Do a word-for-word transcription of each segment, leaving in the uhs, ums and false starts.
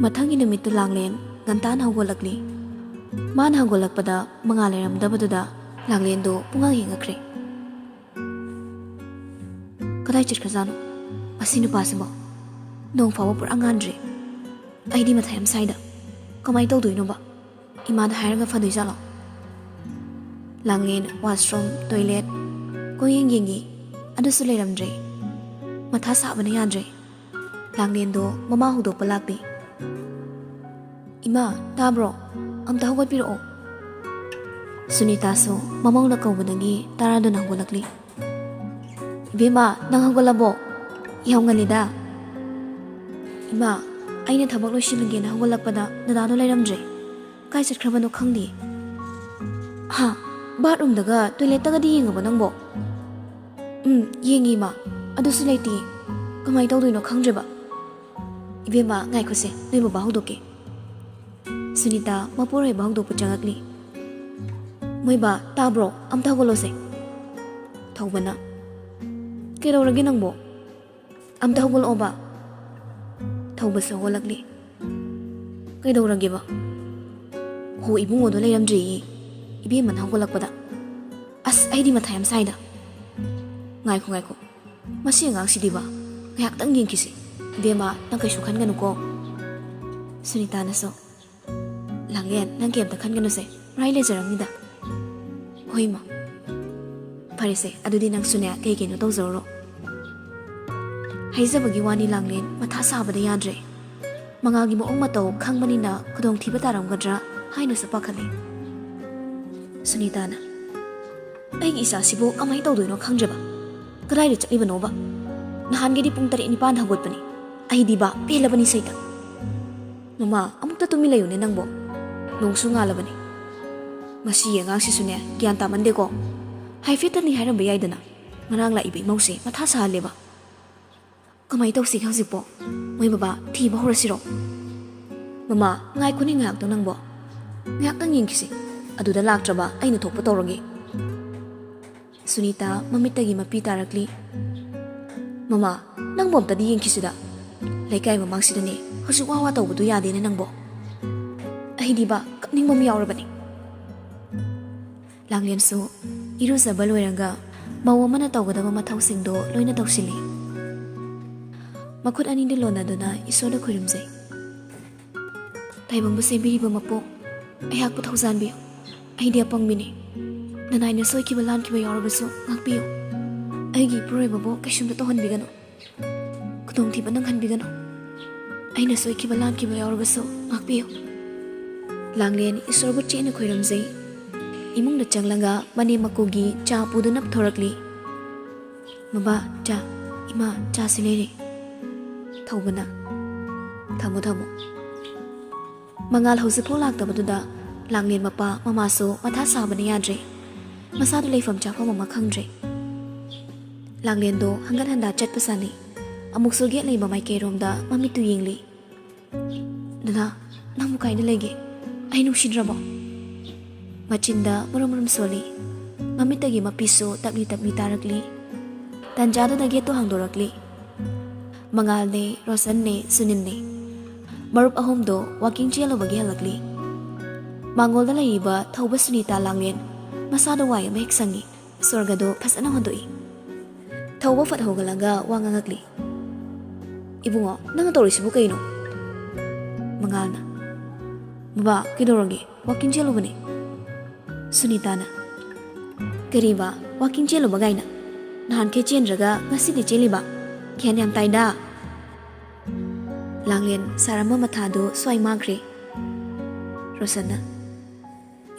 ꯃꯊꯪꯒꯤ ꯅꯨꯃꯤꯠꯇꯨ ꯂꯥꯡꯂꯦꯟ ꯉꯟꯇꯥꯅ ꯍꯧꯒꯠꯂꯛꯂꯤ꯫ ꯃꯥꯅ ꯍꯧꯒꯠꯂꯛꯄꯗ ꯃꯉꯥꯜ ꯂꯩꯔꯝꯗꯕꯗꯨꯗ ꯂꯥꯡꯂꯦꯟꯗꯣ ꯄꯨꯡꯉꯛ ꯌꯦꯡꯉꯛꯈ꯭ꯔꯦ꯫ "ꯀꯗꯥꯏ ꯆꯠꯈ꯭ꯔꯖꯥꯠꯅꯣ ꯃꯁꯤ ꯅꯨꯄꯥꯁꯤꯕꯣ? ꯅꯣꯡ ꯐꯥꯎꯕ ꯄꯨꯔꯥ ꯉꯥꯟꯗ꯭ꯔꯤ꯫ ꯑꯩꯗꯤ ꯃꯊꯥ ꯌꯥꯝ ꯁꯥꯏꯗ꯫ ꯀꯃꯥꯏꯅ ꯇꯧꯗꯣꯏꯅꯣꯕ? ꯏꯃꯥꯗ ꯍꯥꯏꯔꯒ ꯐꯗꯣꯏꯖꯥꯠꯂꯣ?" ꯂꯥꯡꯂꯦꯟ ꯋꯥꯁꯔꯨꯝ, ꯇꯣꯏꯂꯦꯠ ꯀꯣꯏꯌꯦꯡ ꯌꯦꯡꯉꯤ, ꯑꯗꯨꯁꯨ ꯂꯩꯔꯝꯗ꯭ꯔꯦ꯫ ꯃꯊꯥ ꯁꯥꯕꯅ ꯌꯥꯗ꯭ꯔꯦ꯫ ꯂꯥꯡꯂꯦꯟꯗꯣ ꯃꯃꯥ ꯍꯧꯗꯣꯛꯄ ꯂꯥꯛꯂꯤ꯫ "ꯏꯃꯥ, ꯇꯥꯕ꯭ꯔꯣ? ꯑꯝꯇ ꯍꯧꯒꯠꯄꯤꯔꯛꯑꯣ꯫" ꯁꯨꯅꯤꯇꯥꯁꯨ ꯃꯃꯧꯅ ꯀꯧꯕꯗꯒꯤ ꯇꯥꯔꯗꯨꯅ ꯍꯧꯒꯠꯂꯛꯂꯤ꯫ "ꯏꯕꯦꯝꯃ, ꯅꯪ ꯍꯧꯒꯠꯂꯕꯣ? ꯌꯥꯝ ꯉꯜꯂꯤꯗ꯫" "ꯏꯃꯥ, ꯑꯩꯅ ꯊꯕꯛ ꯂꯣꯏꯁꯤꯜꯂꯒꯦꯅ ꯍꯧꯒꯠꯂꯛꯄꯗ ꯗꯗꯥꯗꯣ ꯂꯩꯔꯝꯗ꯭ꯔꯦ꯫ ꯀꯥꯏ ꯆꯠꯈ꯭ꯔꯕꯅꯣ ꯈꯪꯗꯦ꯫" "ꯍꯥ? ꯕꯥꯠꯔꯨꯝꯗꯒ ꯇꯣꯏꯂꯦꯠꯇꯒꯗꯤ ꯌꯦꯡꯉꯕꯣ ꯅꯪꯕꯣ?" "ꯎꯝ, ꯌꯦꯡꯉꯤ ꯏꯃꯥ, ꯑꯗꯨꯁꯨ ꯂꯩꯇꯦ꯫ ꯀꯃꯥꯏꯅ ꯇꯧꯗꯣꯏꯅꯣ ꯈꯪꯗ꯭ꯔꯦꯕ꯫" "ꯏꯕꯦꯝꯃ, ꯉꯥꯏꯈꯣꯁꯦ, ꯅꯣꯏ ꯕꯕꯥ ꯍꯧꯗꯣꯛꯀꯦ꯫" ꯁꯨꯅꯤꯇꯥ ꯃꯄꯨꯔꯣꯏꯕ ꯍꯧꯗꯣꯛꯄ ꯆꯪꯉꯛꯂꯤ꯫ "ꯃꯣꯏꯕꯥ, ꯇꯥꯕ꯭ꯔꯣ? ꯑꯝꯇ ꯍꯧꯒꯠꯂꯣꯁꯦ꯫" ꯊꯧꯕꯅ, "ꯀꯩꯗꯧꯔꯒꯦ ꯅꯪꯕꯣ? ꯑꯝꯇ ꯍꯧꯒꯠꯂꯛꯑꯣꯕ꯫" ꯊꯧꯕꯁꯨ ꯍꯧꯒꯠꯂꯛꯂꯤ꯫ "ꯀꯩꯗꯧꯔꯒꯦꯕ?" "ꯍꯣ, ꯏꯕꯨꯡꯉꯣꯗꯣ ꯂꯩꯔꯝꯗ꯭ꯔꯦꯌꯦ꯫ ꯏꯕꯦꯝꯃꯅ ꯍꯧꯒꯠꯂꯛꯄꯗ꯫ ꯑꯁ, ꯑꯩꯗꯤ ꯃꯊꯥ ꯌꯥꯝ ꯁꯥꯏꯗ꯫ ꯉꯥꯏꯈꯣ, ꯉꯥꯏꯈꯣ꯫ ꯃꯁꯤ ꯑꯉꯥꯡꯁꯤꯗꯤꯕ꯫ ꯉꯥꯏꯍꯥꯛꯇꯪ ꯌꯦꯡꯈꯤꯁꯤ꯫ ꯏꯕꯦꯝꯃ, ꯅꯪ ꯀꯩꯁꯨ ꯈꯟꯒꯅꯨꯀꯣ꯫" ꯁꯨꯅꯤꯇꯥꯅꯁꯨ, "ꯂꯥꯡꯂꯦꯟ, ꯅꯪ ꯀꯩꯝꯇ ꯈꯟꯒꯅꯨꯁꯦ꯫ ꯃꯔꯥꯏ ꯂꯩꯖꯔꯝꯅꯤꯗ꯫" "ꯍꯣꯏ, ꯏꯃꯥ꯫" "ꯐꯔꯦꯁꯦ, ꯑꯗꯨꯗꯤ ꯅꯪꯁꯨꯅꯦ ꯀꯩ ꯀꯩꯅꯣ ꯇꯧꯖꯔꯨꯔꯣ꯫" ꯍꯥꯏꯖꯕꯒꯤ ꯋꯥꯅꯤ, ꯂꯥꯡꯂꯦꯟ ꯃꯊꯥ ꯁꯥꯕꯗ ꯌꯥꯗ꯭ꯔꯦ꯫ ꯃꯉꯥꯜꯒꯤ ꯃꯑꯣꯡ ꯃꯇꯧ ꯈꯪꯕꯅꯤꯅ ꯈꯨꯗꯣꯡꯊꯤꯕ ꯇꯥꯔꯝꯒꯗ꯭ꯔꯥ ꯍꯥꯏꯅꯁꯨ ꯄꯥꯈꯠꯂꯦ꯫ ꯁꯨꯅꯤꯇꯥꯅ, "ꯑꯩꯒꯤ ꯏꯆꯥꯁꯤꯕꯨ ꯀꯃꯥꯏꯅ ꯇꯧꯗꯣꯏꯅꯣ ꯈꯪꯗ꯭ꯔꯦꯕ꯫ ꯀꯗꯥꯏꯗ ꯆꯠꯂꯤꯕꯅꯣꯕ? ꯅꯍꯥꯟꯒꯩꯗꯤ ꯄꯨꯡ ꯇꯔꯦꯠ ꯅꯤꯄꯥꯟꯗ ꯍꯧꯒꯠꯄꯅꯤ꯫ ꯑꯩꯗꯤꯕ ꯄꯦꯜꯂꯕꯅꯤ ꯁꯩꯇ꯫ ꯃꯃꯥ, ꯑꯃꯨꯛꯇ ꯇꯨꯃꯤꯟ ꯂꯩꯌꯨꯅꯦ ꯅꯪꯕꯣ꯫ ꯅꯣꯡꯁꯨ ꯉꯥꯜꯂꯕꯅꯤ꯫ ꯃꯁꯤꯒꯤ ꯑꯉꯥꯡꯁꯤꯁꯨꯅꯦ ꯒ꯭ꯌꯥꯟ ꯇꯥꯃꯟꯗꯦꯀꯣ꯫ ꯍꯥꯏꯐꯦꯠꯇꯅꯤ ꯍꯥꯏꯔꯝꯕ ꯌꯥꯏꯗꯅ꯫ ꯉꯔꯥꯡ ꯂꯥꯛꯏꯕ ꯏꯃꯧꯁꯦ ꯃꯊꯥ ꯁꯥꯍꯜꯂꯦꯕ꯫ ꯀꯃꯥꯏ ꯇꯧꯁꯤꯒꯦ ꯍꯧꯖꯤꯛꯄꯣ? ꯃꯣꯏ ꯕꯕꯥ ꯊꯤꯕ ꯍꯧꯔꯁꯤꯔꯣ?" "ꯃꯃꯥ, ꯉꯥꯏꯈꯣꯅꯦ ꯉꯥꯏꯍꯥꯛꯇꯪ ꯅꯪꯕꯣ꯫ ꯉꯥꯏꯍꯥꯛꯇꯪ ꯌꯦꯡꯈꯤꯁꯤ꯫ ꯑꯗꯨꯗ ꯂꯥꯛꯇ꯭ꯔꯕ ꯑꯩꯅ ꯊꯣꯛꯄ ꯇꯧꯔꯒꯦ꯫" ꯁꯨꯅꯤꯇꯥ ꯃꯃꯤꯠꯇꯒꯤ ꯃꯄꯤ ꯇꯥꯔꯛꯂꯤ꯫ "ꯃꯃꯥ, ꯅꯪꯕꯨ ꯑꯝꯇꯗꯤ ꯌꯦꯡꯈꯤꯁꯤꯗ꯫" ꯂꯩꯀꯥꯏ ꯃꯃꯥꯡꯁꯤꯗꯅꯦ ꯍꯧꯖꯤꯛ ꯋꯥ ꯋꯥ ꯇꯧꯕꯗꯨ ꯌꯥꯗꯦꯅꯦ ꯅꯪꯕꯣ꯫ ꯑꯩꯗꯤꯕ ꯀꯞꯅꯤꯡꯕ ꯑꯃ ꯌꯥꯎꯔꯕꯅꯤ꯫ ꯂꯥꯡꯂꯦꯟꯁꯨ ꯏꯔꯨꯖꯕ ꯂꯣꯏꯔꯒ ꯃꯧ ꯑꯃꯅ ꯇꯧꯒꯗꯕ ꯃꯊꯧꯁꯤꯡꯗꯣ ꯂꯣꯏꯅ ꯇꯧꯁꯤꯜꯂꯤ꯫ ꯃꯈꯨꯠ ꯑꯅꯤꯗꯨ ꯂꯣꯟꯅꯗꯨꯅ ꯏꯁꯣꯔꯗ ꯈꯨꯔꯨꯝꯖꯩ꯫ "ꯇꯥꯏꯕꯪꯕꯨ ꯁꯦꯝꯕꯤꯔꯤꯕ ꯃꯄꯨ, ꯑꯩꯍꯥꯛꯄꯨ ꯊꯧꯖꯥꯟꯕꯤꯌꯨ꯫ ꯑꯩꯗꯤ ꯑꯄꯪꯕꯤꯅꯤ꯫ ꯅꯅꯥꯏꯅ ꯁꯣꯏꯈꯤꯕ ꯂꯥꯟꯈꯤꯕ ꯌꯥꯎꯔꯕꯁꯨ ꯉꯥꯛꯄꯤꯌꯨ꯫ ꯑꯩꯒꯤ ꯏꯄꯨꯔꯣꯏꯕꯕꯨ ꯀꯩꯁꯨꯝꯇ ꯇꯧꯍꯟꯕꯤꯒꯅꯨ꯫ ꯈꯨꯗꯣꯡꯊꯤꯕ ꯅꯪꯍꯟꯕꯤꯒꯅꯨ꯫ ꯑꯩꯅ ꯁꯣꯏꯈꯤꯕ ꯂꯥꯟꯈꯤꯕ ꯌꯥꯎꯔꯕꯁꯨ ꯉꯥꯛꯄꯤꯌꯨ꯫" ꯂꯥꯡꯂꯦꯟ ꯏꯁꯣꯔꯕꯨ ꯆꯦꯠꯅ ꯈꯣꯏꯔꯝꯖꯩ꯫ ꯏꯃꯨꯡꯗ ꯆꯪꯂꯒ ꯃꯅꯦꯝ ꯃꯀꯨꯒꯤ ꯆꯥ ꯄꯨꯗꯨꯅ ꯄꯨꯊꯣꯔꯛꯂꯤ꯫ "ꯕꯕꯥ, ꯆꯥ꯫ ꯏꯃꯥ, ꯆꯥꯁꯤ ꯂꯩꯔꯦ꯫" ꯊꯧꯕꯅ, "ꯊꯝꯃꯣ, ꯊꯝꯃꯣ꯫" ꯃꯉꯥꯜ ꯍꯧꯖꯤꯛꯐꯥꯎ ꯂꯥꯛꯇꯕꯗꯨꯗ ꯂꯥꯡꯂꯦꯟ ꯃꯄꯥ ꯃꯃꯥꯁꯨ ꯃꯊꯥ ꯁꯥꯕꯅ ꯌꯥꯗ꯭ꯔꯦ꯫ ꯃꯁꯥꯗꯨ ꯂꯩꯐꯝ ꯆꯥꯐꯝ ꯑꯃ ꯈꯪꯗ꯭ꯔꯦ꯫ ꯂꯥꯡꯂꯦꯟꯗꯣ ꯍꯪꯒꯠ ꯍꯟꯗꯥ ꯆꯠꯄ ꯁꯥꯟꯅꯩ꯫ ꯑꯃꯨꯛꯁꯨ ꯒꯦꯠ ꯂꯩꯕ ꯃꯥꯏꯀꯩꯔꯣꯝꯗ ꯃꯃꯤꯠꯇꯨ ꯌꯦꯡꯂꯤ꯫ "ꯗꯗꯥ, ꯅꯪꯕꯨ ꯀꯥꯏꯗ ꯂꯩꯒꯦ? ꯑꯩ ꯅꯨꯡꯁꯤꯗ꯭ꯔꯕꯣ?" ꯃꯆꯤꯟꯗ ꯃꯔꯨꯝ ꯃꯔꯨꯝ ꯁꯣꯜꯂꯤ꯫ ꯃꯃꯤꯠꯇꯒꯤ ꯃꯄꯤꯁꯨ ꯇꯞꯂꯤ ꯇꯞꯂꯤ ꯇꯥꯔꯛꯂꯤ꯫ ꯇꯟꯖꯥꯗꯨꯗ ꯒꯦꯠꯇꯣ ꯍꯥꯡꯗꯣꯔꯛꯂꯤ꯫ ꯃꯉꯥꯜꯅꯦ, ꯔꯣꯁꯟꯅꯦ, ꯁꯨꯅꯤꯜꯅꯦ꯫ ꯃꯔꯨꯞ ꯑꯍꯨꯝꯗꯣ ꯋꯥꯀꯤꯡ ꯆꯦꯜꯂꯨꯕꯒꯤ ꯍꯜꯂꯛꯂꯤ꯫ ꯃꯥꯡꯒꯣꯜꯗ ꯂꯩꯔꯤꯕ ꯊꯧꯕ ꯁꯨꯅꯤꯇꯥ ꯂꯥꯡꯂꯦꯟ ꯃꯁꯥꯗ ꯋꯥꯏ ꯑꯃ ꯍꯦꯛ ꯁꯪꯉꯤ꯫ ꯁꯣꯔꯒꯗꯣ ꯐꯖꯅ ꯍꯣꯟꯗꯣꯛꯏ꯫ ꯊꯧꯕ ꯐꯠ ꯍꯧꯒꯠꯂꯒ ꯋꯥ ꯉꯥꯡꯉꯛꯂꯤ꯫ "ꯏꯕꯨꯡꯉꯣ, ꯅꯪꯅ ꯇꯧꯔꯤꯁꯤꯕꯨ ꯀꯩꯅꯣ?" ꯃꯉꯥꯜꯅ, "ꯕꯕꯥ, ꯀꯩꯗꯧꯔꯒꯦ? ꯋꯥꯀꯤꯡ ꯆꯦꯜꯂꯨꯕꯅꯦ꯫" ꯁꯨꯅꯤꯇꯥꯅ, "ꯀꯔꯤꯕ? ꯋꯥꯀꯤꯡ ꯆꯦꯜꯂꯨꯕ ꯀꯥꯏꯅ? ꯅꯍꯥꯟꯈꯩ ꯆꯦꯟꯗ꯭ꯔꯒ ꯉꯁꯤꯗꯤ ꯆꯦꯜꯂꯤꯕ? ꯒ꯭ꯌꯥꯟ ꯌꯥꯝ ꯇꯥꯏꯗ꯫" ꯂꯥꯡꯂꯦꯟ ꯁꯥꯔꯝꯕ ꯃꯊꯥꯗꯨ ꯁ꯭ꯋꯥꯏ ꯃꯥꯡꯈ꯭ꯔꯦ꯫ ꯔꯣꯁꯟꯅ,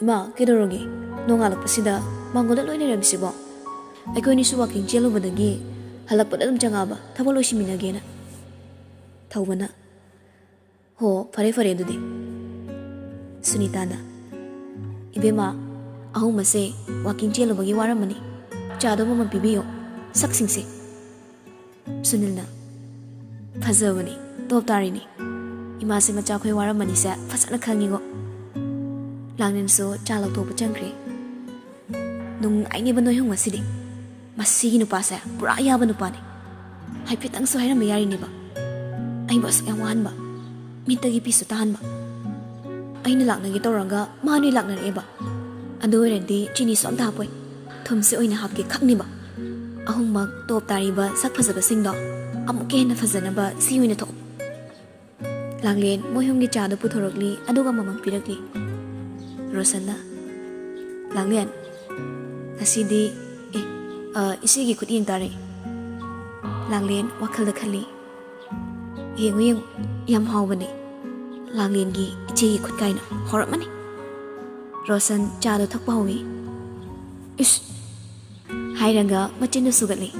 "ꯏꯃꯥ, ꯀꯩꯗꯧꯔꯒꯦ? ꯅꯣꯡꯉꯥꯜꯂꯛꯄꯁꯤꯗ ꯃꯥꯡꯒꯣꯜꯗ ꯂꯣꯏ ꯂꯩꯔꯝꯃꯤꯁꯤꯕꯣ? ꯑꯩꯈꯣꯏꯅꯤꯁꯨ ꯋꯥꯀꯤꯡ ꯆꯦꯜꯂꯨꯕꯗꯒꯤ ꯍꯜꯂꯛꯄꯗ ꯑꯗꯨꯝ ꯆꯪꯉꯛꯑꯕ, ꯊꯕꯛ ꯂꯣꯏꯁꯤꯟꯃꯤꯟꯅꯒꯦꯅ꯫" ꯊꯧꯕꯅ, "ꯍꯣ, ꯐꯔꯦ ꯐꯔꯦ ꯑꯗꯨꯗꯤ꯫" ꯁꯨꯅꯤꯇꯥꯅ, "ꯏꯕꯦꯝꯃ, ꯑꯍꯨꯝ ꯑꯁꯦ ꯋꯥꯀꯤꯡ ꯆꯦꯜꯂꯨꯕꯒꯤ ꯋꯥꯔꯝꯃꯅꯤ꯫ ꯆꯥꯗꯣ ꯑꯃꯃꯝ ꯄꯤꯕꯤꯌꯣ, ꯁꯛꯁꯤꯡꯁꯦ꯫" ꯁꯨꯅꯤꯜꯅ, "ꯐꯖꯕꯅꯤ, ꯇꯣꯞ ꯇꯥꯔꯤꯅꯤ꯫ ꯏꯃꯥꯁꯦ ꯃꯆꯥꯈꯣꯏ ꯋꯥꯔꯝꯃꯅꯤꯁꯦ ꯐꯖꯅ ꯈꯪꯉꯤꯉꯣ꯫" ꯂꯥꯡꯂꯦꯟꯁꯨ ꯆꯥ ꯂꯧꯊꯣꯛꯄ ꯆꯪꯈ꯭ꯔꯦ꯫ "ꯅꯨꯡꯉꯥꯏꯅꯦꯕ ꯅꯣꯏ ꯑꯍꯨꯝ ꯉꯁꯤꯗꯤ꯫ ꯃꯁꯤꯒꯤ ꯅꯨꯄꯥꯁꯦ ꯄꯨꯔꯥ ꯌꯥꯕ ꯅꯨꯄꯥꯅꯤ꯫ ꯍꯥꯏꯐꯦꯠꯇꯪꯁꯨ ꯍꯥꯏꯔꯝꯕ ꯌꯥꯔꯤꯅꯦꯕ꯫ ꯑꯩꯕꯨ ꯑꯁꯨꯛ ꯌꯥꯝ ꯋꯥꯍꯟꯕ, ꯃꯤꯠꯇꯒꯤ ꯄꯤꯁꯨ ꯇꯥꯍꯟꯕ꯫ ꯑꯩꯅ ꯂꯥꯛꯅꯒꯦ ꯇꯧꯔꯒ ꯃꯥ ꯅꯣꯏ ꯂꯥꯛꯅꯔꯛꯑꯦꯕ꯫ ꯑꯗꯨ ꯑꯣꯏꯔꯗꯤ ꯆꯤꯅꯤꯁꯨ ꯑꯝꯇ ꯍꯥꯞꯄꯣꯏ, ꯊꯨꯝꯁꯦ ꯑꯣꯏꯅ ꯍꯥꯞꯀꯦ ꯈꯛꯅꯦꯕ꯫ ꯑꯍꯨꯝꯃꯛ ꯇꯣꯞ ꯇꯥꯔꯤꯕ ꯁꯛ ꯐꯖꯕꯁꯤꯡꯗꯣ ꯑꯃꯨꯛꯀ ꯍꯦꯟꯅ ꯐꯖꯅꯕ ꯁꯤ ꯑꯣꯏꯅ ꯊꯛꯎ꯫ ꯂꯥꯡꯂꯦꯟ ꯃꯣꯏ ꯑꯍꯨꯝꯒꯤ ꯆꯥꯗꯨ ꯄꯨꯊꯣꯔꯛꯂꯤ, ꯑꯗꯨꯒ ꯃꯃꯜ ꯄꯤꯔꯛꯂꯤ꯫ ꯔꯣꯁꯟꯅ, "ꯂꯥꯡꯂꯦꯟ, ꯉꯁꯤꯗꯤ, ꯑꯦ, ꯑ, ꯏꯆꯦꯒꯤ ꯈꯨꯠ ꯌꯦꯡ ꯇꯥꯔꯦ꯫" ꯂꯥꯡꯂꯦꯟ ꯋꯥꯈꯜꯗ ꯈꯜꯂꯤ, "ꯌꯦꯡꯉꯨ, ꯌꯦꯡꯉꯨ, ꯌꯥꯝ ꯍꯥꯎꯕꯅꯦ꯫ ꯂꯥꯡꯂꯦꯟꯒꯤ ꯏꯆꯦꯒꯤ ꯈꯨꯠ ꯀꯥꯏꯅ ꯍꯧꯔꯛꯃꯅꯤ꯫" ꯔꯣꯁꯟ ꯆꯥꯗꯣ ꯊꯛꯄ ꯍꯧꯏ꯫ "ꯏꯁ!" ꯍꯥꯏꯔꯒ ꯃꯆꯤꯟꯗꯨ ꯁꯨꯒꯠꯂꯤ꯫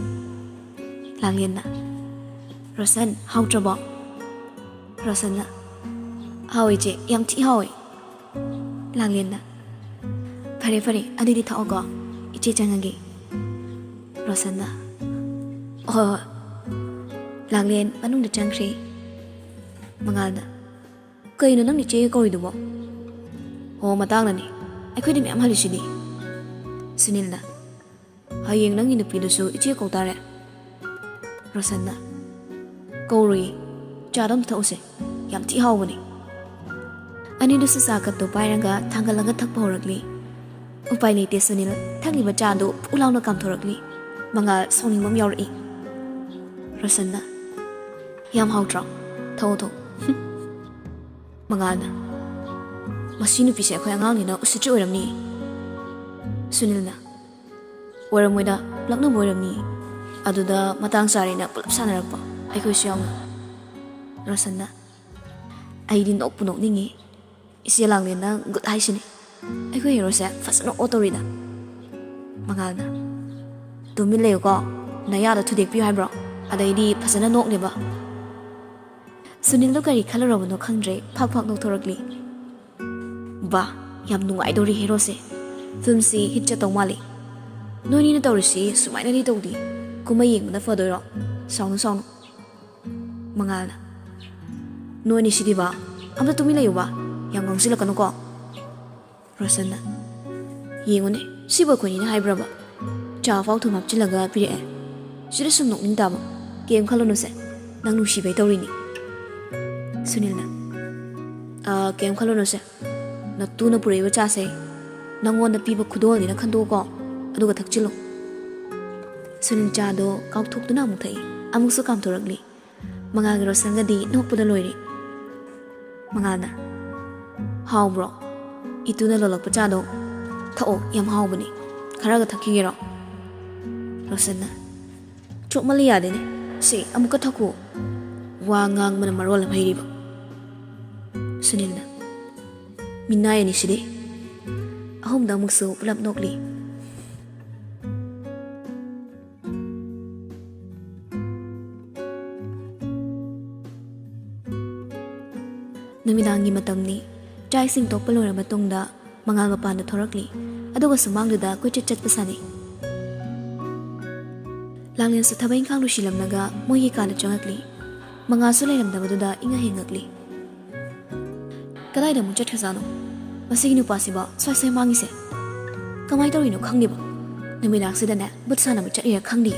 ꯂꯥꯡꯂꯦꯟꯅ, "ꯔꯣꯁꯟ, ꯍꯥꯎꯇ꯭ꯔꯕꯣ?" ꯔꯣꯁꯟꯅ, "ꯍꯥꯎꯏ ꯏꯆꯦ, ꯌꯥꯝ ꯊꯤ ꯍꯥꯎꯏ꯫" ꯂꯥꯡꯂꯦꯟꯅ, "ꯐꯔꯦ, ꯐꯔꯦ, ꯑꯗꯨꯗꯤ ꯊꯛꯑꯣꯀꯣ, ꯏꯆꯦ ꯆꯪꯉꯒꯦ꯫" ꯔꯣꯁꯟꯅ, "ꯍꯣꯏ, ꯍꯣꯏ꯫" ꯂꯥꯡꯂꯦꯟ ꯃꯅꯨꯡꯗ ꯆꯪꯈ꯭ꯔꯦ꯫ ꯃꯉꯥꯜꯅ, "ꯀꯩꯅꯣ ꯅꯪ ꯏꯆꯦꯒ ꯀꯧꯔꯤꯗꯨꯕꯣ?" "ꯑꯣ, ꯃꯇꯥꯡꯅꯅꯤ, ꯑꯩꯈꯣꯏꯗꯤ ꯃꯌꯥꯝ ꯍꯜꯂꯤꯁꯤꯗꯤ꯫" ꯁꯨꯅꯤꯜꯅ, "ꯍꯌꯦꯡ ꯅꯪꯒꯤ ꯅꯨꯄꯤꯗꯨꯁꯨ ꯏꯆꯦ ꯀꯧ ꯇꯥꯔꯦ꯫" ꯔꯣꯁꯟꯅ, "ꯀꯧꯔꯨꯏ, ꯆꯥꯗꯣ ꯑꯝꯇ ꯊꯛꯎꯁꯦ, ꯌꯥꯝ ꯊꯤ ꯍꯥꯎꯕꯅꯦ꯫" ꯑꯅꯤꯗꯨꯁꯨ ꯆꯥ ꯀꯞꯇꯣ ꯄꯥꯏꯔꯒ ꯊꯥꯡꯒꯠꯂꯒ ꯊꯛꯄ ꯍꯧꯔꯛꯂꯤ꯫ ꯎꯄꯥꯏ ꯂꯩꯇꯦ ꯁꯨꯅꯤꯜ, ꯊꯛꯂꯤꯕ ꯆꯥꯗꯨ ꯄꯨ ꯂꯥꯎꯅ ꯀꯥꯝꯊꯣꯔꯛꯂꯤ꯫ ꯃꯉꯥꯜ ꯁꯥꯎꯅꯤꯡꯕ ꯑꯃ ꯌꯥꯎꯔꯛꯏ꯫ ꯔꯣꯁꯟꯅ, "ꯌꯥꯝ ꯍꯥꯎꯇ꯭ꯔꯣ? ꯊꯛꯑꯣ, ꯊꯛꯑꯣ꯫" ꯃꯉꯥꯜꯅ, "ꯃꯁꯤ ꯅꯨꯄꯤꯁꯦ ꯑꯩꯈꯣꯏ ꯑꯉꯥꯡꯅꯤꯅ ꯎꯁꯤꯠꯇ꯭ꯔꯤ ꯑꯣꯏꯔꯝꯅꯤ꯫" ꯁꯨꯅꯤꯜꯅ, "ꯑꯣꯏꯔꯝꯃꯣꯏꯗ, ꯂꯛꯅꯕ ꯑꯣꯏꯔꯝꯅꯤ꯫ ꯑꯗꯨꯗ ꯃꯇꯥꯡ ꯆꯥꯔꯦꯅ ꯄꯨꯂꯞ ꯁꯥꯟꯅꯔꯛꯄ, ꯑꯩꯈꯣꯏꯁꯨ ꯌꯥꯎꯅ꯫" ꯔꯣꯁꯟꯅ, "ꯑꯩꯗꯤ ꯅꯣꯛꯄꯨ ꯅꯣꯛꯅꯤꯡꯉꯤ꯫ ꯏꯆꯦ ꯂꯥꯡꯂꯦꯟꯅ ꯒꯨꯠ ꯍꯥꯏꯁꯤꯅꯤ꯫ ꯑꯩꯈꯣꯏ ꯍꯦꯔꯣꯁꯦ ꯐꯖꯅ ꯑꯣꯠ ꯇꯧꯔꯤꯗ꯫" ꯃꯉꯥꯜꯅ, "ꯇꯨꯃꯤꯟ ꯂꯩꯌꯨꯀꯣ, ꯅꯌꯥꯗ ꯊꯨꯗꯦꯛꯄꯤꯌꯨ ꯍꯥꯏꯕ꯭ꯔꯣ? ꯑꯗꯩꯗꯤ ꯐꯖꯅ ꯅꯣꯛꯅꯦꯕ꯫" ꯁꯨꯅꯤꯜꯗꯣ ꯀꯔꯤ ꯈꯜꯂꯨꯔꯕꯅꯣ ꯈꯪꯗ꯭ꯔꯦ, ꯐꯥꯛ ꯐꯥꯛ ꯅꯣꯛꯊꯣꯔꯛꯂꯤ꯫ "ꯕꯥ, ꯌꯥꯝ ꯅꯨꯡꯉꯥꯏꯗꯧꯔꯤ ꯍꯦꯔꯣꯁꯦ꯫ ꯐꯤꯂꯝꯁꯤ ꯍꯤꯠ ꯆꯠꯇꯧ ꯃꯥꯜꯂꯤ꯫ ꯅꯣꯏꯅꯤꯅ ꯇꯧꯔꯤꯁꯤ ꯁꯨꯃꯥꯏꯅꯗꯤ ꯇꯧꯗꯦ꯫ ꯀꯨꯝꯍꯩ ꯌꯦꯡꯕꯅ ꯐꯗꯣꯏꯔꯣ? ꯁꯥꯎꯅꯨ, ꯁꯥꯎꯅꯨ꯫" ꯃꯉꯥꯜꯅ, "ꯅꯣꯏꯅꯤ ꯁꯤꯗꯤꯕ, ꯑꯝꯇ ꯇꯨꯃꯤꯟ ꯂꯩꯌꯨꯕ, ꯌꯥꯝ ꯉꯥꯡꯁꯤꯜꯂꯛꯀꯅꯨꯀꯣ꯫" ꯔꯣꯁꯟꯅ, "ꯌꯦꯡꯉꯨꯅꯦ, ꯁꯤꯕꯨ ꯑꯩꯈꯣꯏꯅꯤꯅ ꯍꯥꯏꯕ꯭ꯔꯕ? ꯆꯥ ꯐꯥꯎ ꯊꯨꯝ ꯍꯥꯞꯆꯤꯜꯂꯒ ꯄꯤꯔꯛꯑꯦ꯫ ꯁꯤꯗ ꯁꯨꯝ ꯅꯣꯛꯅꯤꯡ ꯇꯥꯕ꯫ ꯀꯩꯝ ꯈꯜꯂꯨꯅꯨꯁꯦ, ꯅꯪ ꯅꯨꯡꯁꯤꯕꯩ ꯇꯧꯔꯤꯅꯤ꯫" ꯁꯨꯅꯤꯜꯅ, "ꯑ, ꯀꯩꯝ ꯈꯜꯂꯨꯅꯨꯁꯦ꯫ ꯅꯇꯨꯅ ꯄꯨꯔꯛꯏꯕ ꯆꯥꯁꯦ ꯅꯪꯉꯣꯟꯗ ꯄꯤꯕ ꯈꯨꯗꯣꯜꯅꯤꯅ ꯈꯟꯗꯣꯛꯑꯣꯀꯣ, ꯑꯗꯨꯒ ꯊꯛꯆꯤꯜꯂꯨ꯫" ꯁꯨꯅꯤꯜ ꯆꯥꯗꯣ ꯀꯥꯎꯊꯣꯛꯇꯨꯅ ꯑꯃꯨꯛ ꯊꯛꯏ꯫ ꯑꯃꯨꯛꯁꯨ ꯀꯥꯝꯊꯣꯔꯛꯂꯤ꯫ ꯃꯉꯥꯜꯒ ꯔꯣꯁꯟꯒꯗꯤ ꯅꯣꯛꯄꯗ ꯂꯣꯏꯔꯦ꯫ ꯃꯉꯥꯜꯅ, "ꯍꯥꯎꯕ꯭ꯔꯣ? ꯏꯇꯨꯅ ꯂꯣꯜꯂꯛꯄ ꯆꯥꯗꯣ ꯊꯛꯑꯣ, ꯌꯥꯝ ꯍꯥꯎꯕꯅꯤ꯫ ꯈꯔꯒ ꯊꯛꯈꯤꯒꯦꯔꯣ?" ꯔꯣꯁꯟꯅ, "ꯆꯣꯞꯃꯜꯂꯤ ꯌꯥꯗꯦꯅꯦ꯫ ꯁꯦ, ꯑꯃꯨꯛꯀ ꯊꯛꯈꯣ꯫ ꯋꯥ ꯉꯥꯡꯕꯅ ꯃꯔꯣꯜ ꯑꯃ ꯍꯩꯔꯤꯕ꯫" ꯁꯨꯅꯤꯜꯅ, "ꯃꯤꯅꯥꯏ ꯑꯅꯤꯁꯤꯗꯤ꯫" ꯑꯍꯨꯝꯗ ꯑꯃꯨꯛꯁꯨ ꯄꯨꯂꯞ ꯅꯣꯛꯂꯤ꯫ ꯅꯨꯃꯤꯗꯥꯡꯒꯤ ꯃꯇꯝꯅꯤ꯫ ꯆꯥꯛ ꯏꯁꯤꯡ ꯇꯣꯛꯄ ꯂꯣꯏꯔꯕ ꯃꯇꯨꯡꯗ ꯃꯉꯥꯜ ꯃꯄꯥꯟꯗ ꯊꯣꯔꯛꯂꯤ, ꯑꯗꯨꯒ ꯁꯨꯃꯥꯡꯗꯨꯗ ꯀꯣꯏꯆꯠ ꯆꯠꯄ ꯁꯥꯟꯅꯩ꯫ ꯂꯥꯡꯂꯦꯟꯁꯨ ꯊꯕꯛ ꯏꯪꯈꯥꯡ ꯂꯣꯏꯁꯤꯜꯂꯝꯂꯒ ꯃꯣꯏꯒꯤ ꯀꯥꯗ ꯆꯪꯉꯛꯂꯤ꯫ ꯃꯉꯥꯜꯁꯨ ꯂꯩꯔꯝꯗꯕꯗꯨꯗ ꯏꯪꯉ ꯍꯦꯡꯉꯛꯂꯤ꯫ "ꯀꯗꯥꯏꯗ ꯑꯃꯨꯛ ꯆꯠꯈ꯭ꯔꯖꯥꯠꯅꯣ? ꯃꯁꯤꯒꯤ ꯅꯨꯄꯥꯁꯤꯕꯣ ꯁ꯭ꯋꯥꯏ ꯁ꯭ꯋꯥꯏ ꯃꯥꯡꯉꯤꯁꯦ? ꯀꯃꯥꯏꯅ ꯇꯧꯔꯤꯅꯣ ꯈꯪꯗꯦꯕ꯫ ꯅꯨꯃꯤꯗꯥꯡꯁꯤꯗꯅꯦ ꯚꯨꯠ ꯁꯥꯟꯅꯕ ꯆꯠꯂꯤꯔꯥ ꯈꯪꯗꯦ꯫"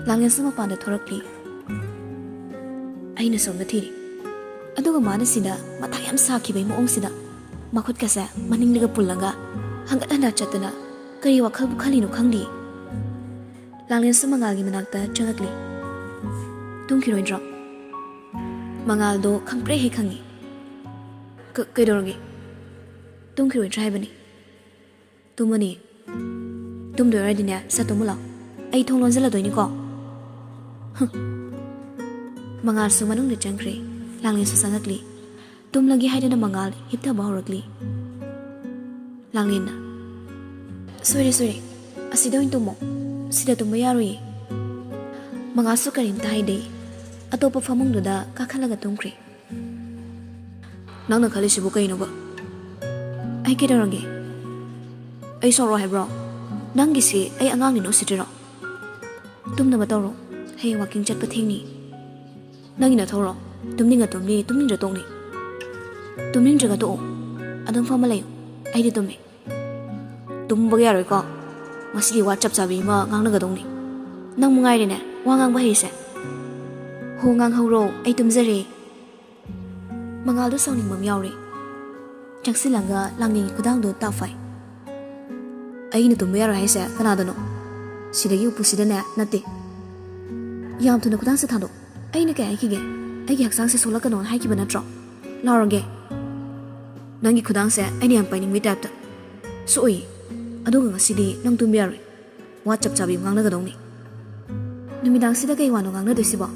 ꯂꯥꯡꯂꯦꯟꯁꯨ ꯃꯄꯥꯟꯗ ꯊꯣꯔꯛꯂꯤ꯫ ꯑꯩꯅ ꯁꯣꯝꯗ ꯊꯤꯔꯤ꯫ ꯑꯗꯨꯒ ꯃꯥꯅ ꯁꯤꯗ ꯃꯊꯥ ꯌꯥꯝ ꯁꯥꯈꯤꯕꯒꯤ ꯃꯑꯣꯡꯁꯤꯗ ꯃꯈꯨꯠꯀꯁꯦ ꯃꯅꯤꯡꯗꯒ ꯄꯨꯜꯂꯒ ꯍꯪꯒꯠ ꯍꯟꯗ ꯆꯠꯇꯅ ꯀꯔꯤ ꯋꯥꯈꯜꯕꯨ ꯈꯜꯂꯤꯅꯣ ꯈꯪꯗꯦ꯫ ꯂꯥꯡꯂꯦꯟꯁꯨ ꯃꯉꯥꯜꯒꯤ ꯃꯅꯥꯛꯇ ꯆꯪꯉꯛꯂꯤ꯫ "ꯇꯨꯝꯈꯤꯔꯣꯏꯗ꯭ꯔꯣ?" ꯃꯉꯥꯜꯗꯣ ꯈꯪꯄ꯭ꯔꯦꯛ ꯍꯦꯛ ꯈꯪꯉꯤ꯫ "ꯀ-, ꯀꯩꯗꯧꯔꯒꯦ?" "ꯇꯨꯝꯈꯤꯔꯣꯏꯗ꯭ꯔꯥ ꯍꯥꯏꯕꯅꯤ?" "ꯇꯨꯝꯃꯅꯤ꯫ ꯇꯨꯝꯗꯣꯏ ꯑꯣꯏꯔꯗꯤꯅꯦ, ꯁꯠ ꯇꯨꯝꯃꯨ ꯂꯥꯎ꯫ ꯑꯩ ꯊꯣꯡ ꯂꯣꯟꯖꯜꯂꯗꯣꯏꯅꯤꯀꯣ꯫" ꯍꯨꯝ꯫ ꯃꯉꯥꯜꯁꯨ ꯃꯅꯨꯡꯗ ꯆꯪꯈ꯭ꯔꯦ꯫ ꯂꯥꯡꯂꯦꯟꯁꯨ ꯆꯪꯉꯛꯂꯤ꯫ ꯇꯨꯝꯂꯒꯦ ꯍꯥꯏꯗꯨꯅ ꯃꯉꯥꯜ ꯍꯤꯞꯊꯕ ꯍꯧꯔꯛꯂꯤ꯫ ꯂꯥꯡꯂꯦꯟꯅ, "ꯁꯣꯏꯔꯦ, ꯁꯣꯏꯔꯦ꯫ ꯑꯁꯤꯗ ꯑꯣꯏꯅ ꯇꯨꯝꯃꯣ꯫ ꯁꯤꯗ ꯇꯨꯝꯕ ꯌꯥꯔꯣꯏꯌꯦ꯫" ꯃꯉꯥꯜꯁꯨ ꯀꯔꯤꯝꯇ ꯍꯥꯏꯗꯦ꯫ ꯑꯇꯣꯞꯄ ꯐꯃꯨꯡꯗꯨꯗ ꯀꯥꯈꯠꯂꯒ ꯇꯨꯝꯈ꯭ꯔꯦ꯫ "ꯅꯪꯅ ꯈꯜꯂꯤꯁꯤꯕꯨ ꯀꯩꯅꯣꯕ?" "ꯑꯩ ꯀꯩꯗꯧꯔꯒꯦ? ꯑꯩ ꯁꯥꯎꯔꯣ ꯍꯥꯏꯕ꯭ꯔꯣ? ꯅꯪꯒꯤꯁꯤ ꯑꯩ ꯑꯉꯥꯡꯅꯤꯅ ꯎꯁꯤꯠꯇ꯭ꯔꯤꯔꯣ? ꯇꯨꯝꯅꯕ ꯇꯧꯔꯣ꯫ ꯍꯌꯦꯡ ꯋꯥꯀꯤꯡ ꯆꯠꯄ ꯊꯦꯡꯅꯤ꯫" "ꯅꯪꯒꯤ ꯅꯊꯧꯔꯣ? ꯇꯨꯝꯅꯤꯡꯉ ꯇꯨꯝꯅꯤ, ꯇꯨꯝꯅꯤꯡꯗ꯭ꯔ ꯇꯣꯛꯅꯤ꯫" "ꯇꯨꯝꯅꯤꯡꯗ꯭ꯔꯒ ꯇꯣꯛꯑꯣ꯫ ꯑꯗꯨꯝ ꯐꯝꯃ ꯂꯩꯌꯨ꯫ ꯑꯩꯗꯤ ꯇꯨꯝꯃꯦ꯫" "ꯇꯨꯝꯕꯒ ꯌꯥꯔꯣꯏꯀꯣ꯫ ꯉꯁꯤꯗꯤ ꯋꯥ ꯆꯞ ꯆꯥꯕꯤ ꯑꯃ ꯉꯥꯡꯅꯒꯗꯧꯅꯤ꯫ ꯅꯪ ꯃꯉꯥꯏꯔꯦꯅꯦ ꯋꯥ ꯉꯥꯡꯕ ꯍꯩꯔꯤꯁꯦ꯫" "ꯍꯣ, ꯉꯥꯡꯍꯧꯔꯣ, ꯑꯩ ꯇꯨꯝꯖꯔꯦ꯫" ꯃꯉꯥꯜꯗꯣ ꯁꯥꯎꯅꯤꯡꯕ ꯑꯃ ꯌꯥꯎꯔꯦ꯫ ꯆꯪꯁꯤꯜꯂꯒ ꯂꯥꯡꯂꯦꯟꯒꯤ ꯈꯨꯗꯥꯡꯗꯣ ꯇꯥꯞ ꯐꯥꯏ꯫ "ꯑꯩꯅ ꯇꯨꯝꯕ ꯌꯥꯔꯣꯏ ꯍꯥꯏꯁꯦ ꯀꯅꯥꯗꯅꯣ? ꯁꯤꯗꯒꯤ ꯎꯄꯨꯁꯤꯗꯅꯦ ꯅꯠꯇꯦ꯫ ꯌꯥꯝ ꯊꯨꯅ ꯈꯨꯗꯥꯡꯁꯦ ꯊꯥꯗꯣꯛ꯫ ꯑꯩꯅ ꯀꯩ ꯍꯥꯏꯈꯤꯒꯦ? ꯑꯩꯒꯤ ꯍꯛꯆꯥꯡꯁꯦ ꯁꯣꯛꯂꯛꯀꯅꯣꯅ ꯍꯥꯏꯈꯤꯕ ꯅꯠꯇ꯭ꯔꯣ? ꯂꯥꯎꯔꯒꯦ꯫ ꯅꯪꯒꯤ ꯈꯨꯗꯥꯡꯁꯦ ꯑꯩꯅ ꯌꯥꯝ ꯄꯥꯏꯅꯤꯡꯕꯩ ꯇꯥꯏꯞꯇ꯫ ꯁꯣꯛꯑꯣꯏ꯫ ꯑꯗꯨꯒ ꯉꯁꯤꯗꯤ ꯅꯪ ꯇꯨꯝꯕ ꯌꯥꯔꯣꯏ꯫ ꯋꯥ ꯆꯞ ꯆꯥꯕꯤ ꯑꯃ ꯉꯥꯡꯅꯒꯗꯧꯅꯤ꯫ ꯅꯨꯃꯤꯗꯥꯡꯁꯤꯗ ꯀꯩ ꯋꯥꯅꯣ ꯉꯥꯡꯅꯗꯣꯏꯁꯤꯕꯣ?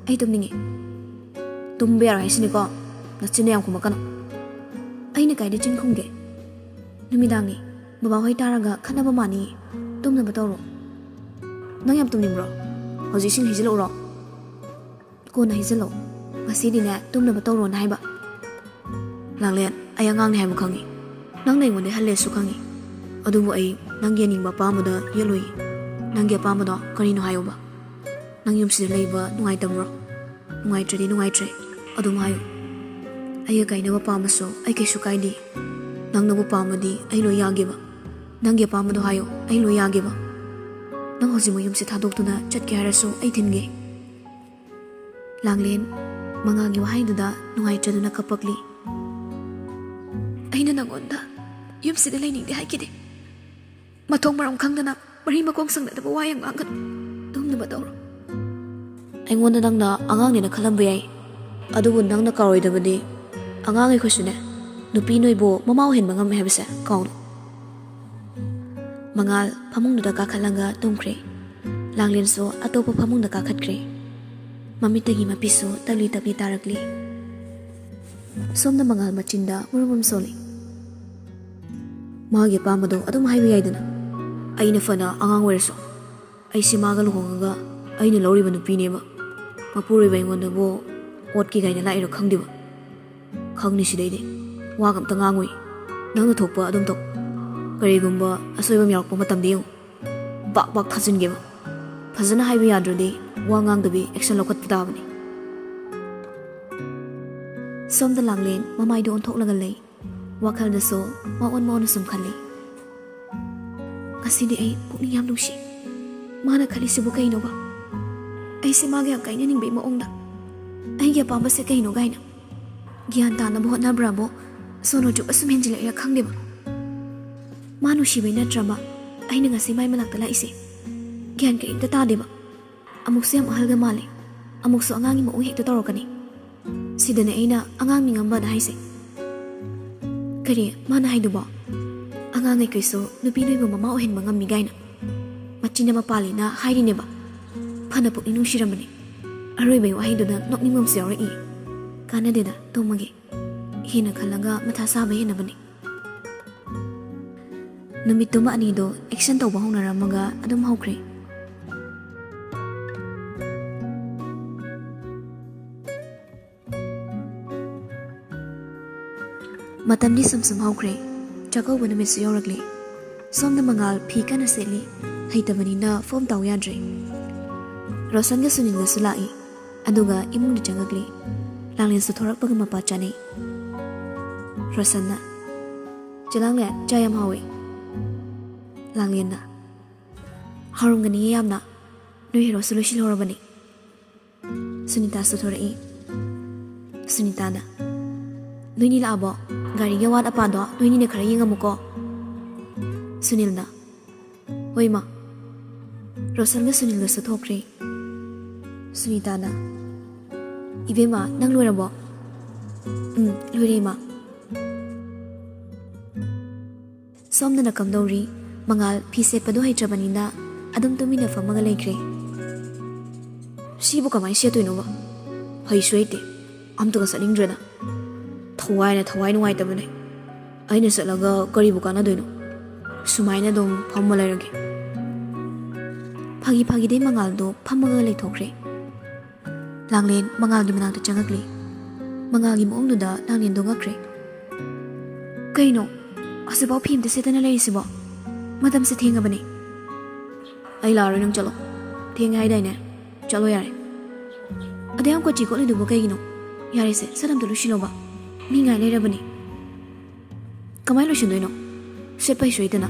ꯑꯩ ꯇꯨꯝꯅꯤꯡꯉꯤ꯫ ꯇꯨꯝꯕ ꯌꯥꯔꯣꯏ ꯍꯥꯏꯁꯤꯅꯤꯀꯣ꯫ ꯅꯆꯤꯟꯗ ꯌꯥꯝ ꯈꯨꯝꯃꯛꯀꯅꯨ꯫ ꯑꯩꯅ ꯀꯥꯏꯗ ꯆꯤꯟ ꯈꯨꯝꯒꯦ? ꯅꯨꯃꯤꯗꯥꯡꯅꯤ꯫ ꯕꯕꯥꯍꯣꯏ ꯇꯥꯔꯒ ꯈꯠꯅꯕ ꯃꯥꯅꯤ꯫ ꯇꯨꯝꯅꯕ ꯇꯧꯔꯣ꯫ ꯅꯪ ꯌꯥꯝ ꯇꯨꯝꯅꯤꯡꯕ꯭ꯔꯣ? ꯍꯧꯖꯤꯛ ꯏꯁꯤꯡ ꯍꯩꯖꯤꯜꯂꯛꯎꯔꯣ? ꯀꯣꯟꯅ ꯍꯩꯖꯤꯜꯂꯣ꯫ ꯉꯁꯤꯗꯤꯅꯦ ꯇꯨꯝꯅꯕ ꯇꯧꯔꯣꯅ ꯍꯥꯏꯕ꯫ ꯂꯥꯡꯂꯦꯟ, ꯑꯩ ꯑꯉꯥꯡꯅꯦ ꯍꯥꯏꯕ ꯈꯪꯉꯤ꯫ ꯅꯪꯅ ꯑꯩꯉꯣꯟꯗ ꯍꯜꯂꯦꯁꯨ ꯈꯪꯉꯤ꯫ ꯑꯗꯨꯕꯨ ꯑꯩ ꯅꯪꯒꯤ ꯑꯅꯤꯡꯕ ꯑꯄꯥꯝꯕꯗ ꯌꯦꯠꯂꯨꯏ꯫ ꯅꯪꯒꯤ ꯑꯄꯥꯝꯕꯗꯣ ꯀꯔꯤꯅꯣ ꯍꯥꯏꯌꯨꯕ? ꯅꯪ ꯌꯨꯝꯁꯤꯗ ꯂꯩꯕ ꯅꯨꯡꯉꯥꯏꯇꯕ꯭ꯔꯣ? ꯅꯨꯡꯉꯥꯏꯇ꯭ꯔꯗꯤ ꯅꯨꯡꯉꯥꯏꯇ꯭ꯔꯦ ꯑꯗꯨꯝ ꯍꯥꯏꯌꯨ꯫ ꯑꯩꯒ ꯀꯥꯏꯅꯕ ꯄꯥꯝꯃꯁꯨ ꯑꯩ ꯀꯩꯁꯨ ꯀꯥꯏꯗꯦ꯫ ꯅꯪꯅꯕꯨ ꯄꯥꯝꯃꯗꯤ ꯑꯩ ꯂꯣꯏ ꯌꯥꯒꯦꯕ꯫ ꯅꯪꯒꯤ ꯑꯄꯥꯝꯕꯗꯣ ꯍꯥꯏꯌꯨ, ꯑꯩ ꯂꯣꯏ ꯌꯥꯒꯦꯕ꯫ ꯅꯪ ꯍꯧꯖꯤꯛꯃꯛ ꯌꯨꯝꯁꯦ ꯊꯥꯗꯣꯛꯇꯨꯅ ꯆꯠꯀꯦ ꯍꯥꯏꯔꯁꯨ ꯑꯩ ꯊꯤꯟꯒꯦ꯫ ꯂꯥꯡꯂꯦꯟ ꯃꯉꯥꯜꯒꯤ ꯋꯥꯍꯩꯗꯨꯗ ꯅꯨꯡꯉꯥꯏꯇ꯭ꯔꯗꯨꯅ ꯀꯞꯄꯛꯂꯤ꯫ ꯑꯩꯅ ꯅꯪꯉꯣꯟꯗ ꯌꯨꯝꯁꯤꯗ ꯂꯩꯅꯤꯡꯗꯦ ꯍꯥꯏꯈꯤꯗꯦ꯫ ꯃꯊꯣꯡ ꯃꯔꯝ ꯈꯪꯗꯅ ꯃꯔꯤ ꯃꯈꯣꯡ ꯁꯪꯅꯗꯕ ꯋꯥ ꯌꯥꯝ ꯉꯥꯡꯒꯅꯨ꯫ ꯇꯨꯝꯅꯕ ꯇꯧꯔꯣ꯫ ꯑꯩꯉꯣꯟꯗ ꯅꯪꯅ ꯑꯉꯥꯡꯅꯦꯅ ꯈꯜꯂꯝꯕ ꯌꯥꯏ, ꯑꯗꯨꯕꯨ ꯅꯪꯅ ꯀꯥꯎꯔꯣꯏꯗꯕꯗꯤ ꯑꯉꯥꯡ ꯑꯩꯈꯣꯏꯁꯨꯅꯦ, ꯅꯨꯄꯤ ꯅꯣꯏꯕꯨ ꯃꯃꯥ ꯑꯣꯏꯍꯟꯕ ꯉꯝꯃꯦ ꯍꯥꯏꯕꯁꯦ ꯀꯥꯎꯅꯨ꯫ ꯃꯉꯥꯜ ꯐꯃꯨꯡꯗꯨꯗ ꯀꯥꯈꯠꯂꯒ ꯇꯨꯝꯈ꯭ꯔꯦ꯫ ꯂꯥꯡꯂꯦꯟꯁꯨ ꯑꯇꯣꯞꯄ ꯐꯃꯨꯡꯗ ꯀꯥꯈꯠꯈ꯭ꯔꯦ꯫ ꯃꯃꯤꯠꯇꯒꯤ ꯃꯄꯤꯁꯨ ꯇꯞꯂꯤ ꯇꯞꯂꯤ ꯇꯥꯔꯛꯂꯤ꯫ ꯁꯣꯝꯗ ꯃꯉꯥꯜ ꯃꯆꯤꯟꯗ ꯃꯨꯔꯨꯝ ꯃꯨꯔꯨꯝ ꯁꯣꯜꯂꯤ꯫ ꯃꯥꯒꯤ ꯑꯄꯥꯝꯕꯗꯣ ꯑꯗꯨꯝ ꯍꯥꯏꯕ ꯌꯥꯏꯗꯅ꯫ ꯑꯩꯅ ꯐꯅ ꯑꯉꯥꯡ ꯑꯣꯏꯔꯁꯨ ꯑꯩꯁꯦ ꯃꯥꯒ ꯂꯨꯍꯣꯡꯉꯒ ꯑꯩꯅ ꯂꯧꯔꯤꯕ ꯅꯨꯄꯤꯅꯦꯕ꯫ ꯃꯄꯨꯔꯣꯏꯕ ꯑꯩꯉꯣꯟꯗꯕꯨ ꯑꯣꯠꯀꯦ ꯀꯥꯏꯅ ꯂꯥꯛꯏꯔꯣ ꯈꯪꯗꯦꯕ꯫ ꯈꯪꯅꯤ ꯁꯤꯗꯩꯗꯤ꯫ ꯋꯥꯒ ꯑꯝꯇ ꯉꯥꯡꯉꯨꯏ꯫ ꯅꯪꯅ ꯊꯣꯛꯄ ꯑꯗꯨꯝ ꯇꯧ꯫ ꯀꯔꯤꯒꯨꯝꯕ ꯑꯁꯣꯏꯕ ꯑꯃ ꯌꯥꯎꯔꯛꯄ ꯃꯇꯝꯗ ꯌꯦꯡꯉꯨ꯫ ꯕꯥꯛ ꯕꯥꯛ ꯊꯥꯖꯤꯟꯒꯦꯕ꯫ ꯐꯖꯅ ꯍꯥꯏꯕ ꯌꯥꯗ꯭ꯔꯗꯤ ꯋꯥ ꯉꯥꯡꯗꯕꯤ ꯑꯦꯛꯁꯟ ꯂꯧꯈꯠꯄ ꯇꯥꯕꯅꯤ꯫ ꯁꯣꯝꯗ ꯂꯥꯡꯂꯦꯟ ꯃꯃꯥꯏꯗꯨ ꯑꯣꯟꯊꯣꯛꯂꯒ ꯂꯩ꯫ ꯋꯥꯈꯜꯗꯁꯨ ꯃꯑꯣꯟ ꯃꯑꯣꯟ ꯁꯨꯝ ꯈꯜꯂꯤ꯫ "ꯉꯁꯤꯗꯤ ꯑꯩ ꯄꯨꯛꯅꯤꯡ ꯌꯥꯝ ꯅꯨꯡꯁꯤ꯫ ꯃꯥꯅ ꯈꯜꯂꯤꯁꯤꯕꯨ ꯀꯩꯅꯣꯕ? ꯑꯩꯁꯦ ꯃꯥꯒ ꯌꯥꯝ ꯀꯥꯏꯅꯅꯤꯡꯕꯩ ꯃꯑꯣꯡꯗ꯫ ꯑꯩꯒꯤ ꯑꯄꯥꯝꯕꯁꯦ ꯀꯩꯅꯣ ꯀꯥꯏꯅ?" ꯒ꯭ꯌꯥꯟ ꯇꯥꯅꯕ ꯍꯣꯠꯅꯕ꯭ꯔꯥꯕꯣ, ꯁꯣꯅꯣ ꯆꯨꯕ ꯁꯨꯝ ꯍꯦꯟꯖꯤꯜꯂꯛꯏꯔꯥ ꯈꯪꯗꯦꯕ꯫ ꯃꯥ ꯅꯨꯡꯁꯤꯕꯩ ꯅꯠꯇ꯭ꯔꯕ ꯑꯩꯅ ꯉꯁꯤ ꯃꯥꯏ ꯃꯅꯥꯛꯇ ꯂꯥꯛꯏꯁꯦ? ꯒ꯭ꯌꯥꯟ ꯀꯔꯤꯝꯇ ꯇꯥꯗꯦꯕ꯫ ꯑꯃꯨꯛꯁꯨ ꯌꯥꯝ ꯑꯍꯜꯒ ꯃꯥꯜꯂꯦ, ꯑꯃꯨꯛꯁꯨ ꯑꯉꯥꯡꯒꯤ ꯃꯑꯣꯡ ꯍꯦꯛꯇ ꯇꯧꯔꯛꯀꯅꯤ꯫ ꯁꯤꯗꯅꯦ ꯑꯩꯅ ꯑꯉꯥꯡ ꯅꯤꯡꯉꯝꯕꯅ ꯍꯥꯏꯁꯦ꯫ ꯀꯔꯤ ꯃꯥꯅ ꯍꯥꯏꯗꯨꯕꯣ? ꯑꯉꯥꯡ ꯑꯩꯈꯣꯏꯁꯨ ꯅꯨꯄꯤ ꯅꯣꯏꯕꯨ ꯃꯃꯥ ꯑꯣꯏꯍꯟꯕ ꯉꯝꯃꯤ ꯀꯥꯏꯅ꯫ ꯃꯆꯤꯟ ꯑꯃ ꯄꯥꯜꯂꯦꯅ ꯍꯥꯏꯔꯤꯅꯦꯕ꯫ ꯐꯅ ꯄꯨꯛꯅꯤꯡ ꯅꯨꯡꯁꯤꯔꯝꯕꯅꯤ꯫ ꯑꯔꯣꯏꯕꯩ ꯋꯥꯍꯩꯗꯨꯗ ꯅꯣꯛꯅꯤꯡꯕ ꯑꯃꯁꯨ ꯌꯥꯎꯔꯛꯏ꯫ ꯀꯥꯟꯅꯗꯦꯗ, ꯇꯣꯝꯃꯒꯦ꯫ ꯍꯦꯟꯅ ꯈꯜꯂꯒ ꯃꯊꯥ ꯁꯥꯕ ꯍꯦꯟꯅꯕꯅꯤ꯫ ꯅꯨꯃꯤꯠꯇꯨꯃ ꯑꯅꯤꯗꯣ action ꯇꯧꯕ ꯍꯧꯅꯔꯝꯃꯒ ꯑꯗꯨꯝ ꯍꯧꯈ꯭ꯔꯦ꯫ ꯃꯇꯝꯗꯤ ꯁꯨꯝ ꯁꯨꯝ ꯍꯧꯈ꯭ꯔꯦ꯫ ꯆꯥꯛꯀꯧꯕ ꯅꯨꯃꯤꯠꯁꯨ ꯌꯧꯔꯛꯂꯦ꯫ ꯁꯣꯝꯗ ꯃꯉꯥꯜ ꯐꯤ ꯀꯟꯅ ꯁꯦꯠꯂꯤ꯫ ꯍꯩꯇꯕꯅꯤꯅ ꯐꯣꯝ ꯇꯥꯎ ꯌꯥꯗ꯭ꯔꯦ꯫ ꯔꯣꯁꯟꯒ ꯁꯨꯅꯤꯜꯒꯁꯨ ꯂꯥꯛꯏ꯫ ꯑꯗꯨꯒ ꯏꯃꯨꯡꯗ ꯆꯪꯉꯛꯂꯤ꯫ ꯂꯥꯡꯂꯦꯟꯁꯨ ꯊꯣꯔꯛꯄꯒ ꯃꯄꯥ ꯆꯥꯅꯩ꯫ ꯔꯣꯁꯟꯅ, "ꯆꯦ ꯂꯥꯡꯂꯦꯟ, ꯆꯥ ꯌꯥꯝ ꯍꯥꯎꯋꯦ꯫" ꯂꯥꯡꯂꯦꯟꯅ, "ꯍꯥꯎꯔꯝꯒꯅꯤꯌꯦ ꯌꯥꯝꯅ꯫ ꯅꯣꯏ ꯍꯦꯔꯣꯁꯨ ꯂꯣꯏꯁꯤꯜꯍꯧꯔꯕꯅꯤ꯫" ꯁꯨꯅꯤꯇꯥꯁꯨ ꯊꯣꯔꯛꯏ꯫ ꯁꯨꯅꯤꯇꯥꯅ, "ꯅꯣꯏꯅꯤ ꯂꯥꯛꯑꯕꯣ? ꯒꯥꯔꯤꯒꯤ ꯑꯋꯥꯠ ꯑꯄꯥꯗꯣ ꯅꯣꯏꯅꯤꯅ ꯈꯔ ꯌꯦꯡꯉꯝꯃꯨꯀꯣ꯫" ꯁꯨꯅꯤꯜꯅ, "ꯍꯣꯏ ꯃꯥ꯫" ꯔꯣꯁꯟꯒ ꯁꯨꯅꯤꯜꯒꯁꯨ ꯊꯣꯛꯈ꯭ꯔꯦ꯫ ꯁꯨꯅꯤꯇꯥꯅ, "ꯏꯕꯦꯝꯃ, ꯅꯪ ꯂꯣꯏꯔꯕꯣ?" "ꯎꯝ, ꯂꯣꯏꯔꯦ ꯏꯃꯥ꯫" ꯁꯣꯝꯗꯅ ꯀꯝꯗꯧꯔꯤ? ꯃꯉꯥꯜ ꯐꯤ ꯁꯦꯠꯄꯗꯣ ꯍꯩꯇ꯭ꯔꯕꯅꯤꯅ ꯑꯗꯨꯝ ꯇꯨꯃꯤꯟꯅ ꯐꯝꯃꯒ ꯂꯩꯈ꯭ꯔꯦ꯫ "ꯁꯤꯕꯨ ꯀꯃꯥꯏꯅ ꯁꯦꯠꯇꯣꯏꯅꯣꯕ? ꯍꯩꯁꯨ ꯍꯩꯇꯦ, ꯑꯝꯇꯒ ꯆꯠꯅꯤꯡꯗ꯭ꯔꯦꯗ꯫ ꯊꯋꯥꯏꯅ ꯊꯋꯥꯏ ꯅꯨꯡꯉꯥꯏꯇꯕꯅꯦ꯫ ꯑꯩꯅ ꯆꯠꯂꯒ ꯀꯔꯤꯕꯨ ꯀꯥꯟꯅꯗꯣꯏꯅꯣ? ꯁꯨꯃꯥꯏꯅ ꯑꯗꯨꯝ ꯐꯝꯃ ꯂꯩꯔꯒꯦ꯫" ꯐꯥꯒꯤ ꯐꯥꯒꯤꯗꯩ ꯃꯉꯥꯜꯗꯣ ꯐꯝꯃꯒ ꯂꯩꯊꯣꯛꯈ꯭ꯔꯦ꯫ ꯂꯥꯡꯂꯦꯟ ꯃꯉꯥꯜꯒꯤ ꯃꯅꯥꯛꯇ ꯆꯪꯉꯛꯂꯦ꯫ ꯃꯉꯥꯜꯒꯤ ꯃꯑꯣꯡꯗꯨꯗ ꯂꯥꯡꯂꯦꯟꯗꯣ ꯉꯛꯈ꯭ꯔꯦ꯫ "ꯀꯩꯅꯣ, ꯍꯧꯖꯤꯛꯐꯥꯎ ꯐꯤ ꯑꯝꯇ ꯁꯦꯠꯇꯅ ꯂꯩꯔꯤꯁꯤꯕꯣ? ꯃꯇꯝꯁꯦ ꯊꯦꯡꯉꯕꯅꯦ꯫" "ꯑꯩ ꯂꯥꯛꯑꯔꯣꯏ, ꯅꯪ ꯆꯠꯂꯣ꯫ ꯊꯦꯡꯉꯦ ꯍꯥꯏꯗꯥꯏꯅꯦ? ꯆꯠꯂꯣ ꯌꯥꯔꯦ꯫ ꯑꯗꯨ ꯌꯥꯝ ꯀꯣꯆꯤ ꯀꯣꯠꯂꯤꯗꯨꯕꯨ ꯀꯩꯒꯤꯅꯣ? ꯌꯥꯔꯦꯁꯦ, ꯁꯠ ꯑꯝꯇ ꯂꯣꯏꯁꯤꯜꯂꯣꯕ꯫ ꯃꯤ ꯉꯥꯏ ꯂꯩꯔꯕꯅꯦ꯫" "ꯀꯃꯥꯏꯅ ꯂꯣꯏꯁꯤꯟꯗꯣꯏꯅꯣ? ꯁꯦꯠꯄ ꯍꯩꯁꯨ ꯍꯩꯇꯅ꯫"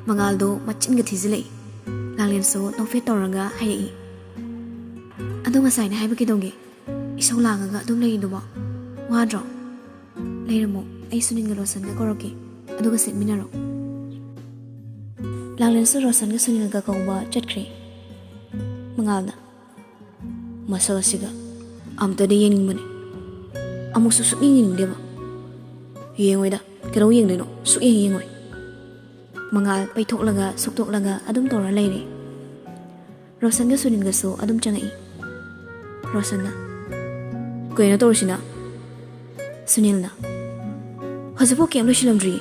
ꯃꯉꯥꯜꯗꯣ ꯃꯆꯤꯟꯒ ꯊꯤꯖꯤꯜꯂꯛꯏ꯫ ꯂꯥꯡꯂꯦꯟꯁꯨ ꯅꯣꯛꯐꯦꯠ ꯇꯧꯔꯒ ꯍꯥꯏꯔꯛꯏ, "ꯑꯗꯣ ꯉꯁꯥꯏꯅ ꯍꯥꯏꯕ ꯀꯩꯗꯧꯒꯦ? ꯏꯁꯧ ꯂꯥꯡꯉꯒ ꯑꯗꯨꯝ ꯂꯩꯔꯤꯗꯨꯕꯣ?" ꯋꯥꯗ꯭ꯔꯣ? ꯂꯩꯔꯝꯃꯣ, ꯑꯩ ꯁꯨꯅꯤꯜꯒ ꯔꯣꯁꯟꯒ ꯀꯧꯔꯛꯀꯦ, ꯑꯗꯨꯒ ꯁꯦꯠꯃꯤꯟꯅꯔꯣ꯫ ꯂꯥꯡꯂꯦꯟꯁꯨ ꯔꯣꯁꯟꯒ ꯁꯨꯅꯤꯜꯒ ꯀꯧꯕ ꯆꯠꯈ꯭ꯔꯦ꯫ ꯃꯉꯥꯜꯅ, "ꯃꯁꯛ ꯑꯁꯤꯒ ꯑꯝꯇꯗꯤ ꯌꯦꯡꯅꯤꯡꯕꯅꯤ, ꯑꯃꯨꯛꯁꯨ ꯁꯨꯛꯌꯦꯡ ꯌꯦꯡꯅꯤꯡꯗꯦꯕ꯫ ꯌꯦꯡꯉꯣꯏꯗ, ꯀꯩꯗꯧ ꯌꯦꯡꯗꯣꯏꯅꯣ? ꯁꯨꯛꯌꯦꯡ ꯌꯦꯡꯉꯣꯏ꯫" ꯃꯉꯥꯜ ꯄꯩꯊꯣꯛꯂꯒ ꯁꯨꯛꯇꯣꯛꯂꯒ ꯑꯗꯨꯝ ꯇꯧꯔ ꯂꯩꯔꯦ꯫ ꯔꯣꯁꯟꯒ ꯁꯨꯅꯤꯜꯒꯁꯨ ꯑꯗꯨꯝ ꯆꯪꯉꯛꯏ꯫ ꯔꯣꯁꯟꯅ, "ꯀꯩꯅꯣ ꯇꯧꯔꯤꯁꯤꯅ?" ꯁꯨꯅꯤꯜꯅ, "ꯍꯧꯖꯤꯛꯐꯥꯎ ꯀꯩꯝ ꯂꯣꯏꯁꯤꯜꯂꯝꯗ꯭ꯔꯤ꯫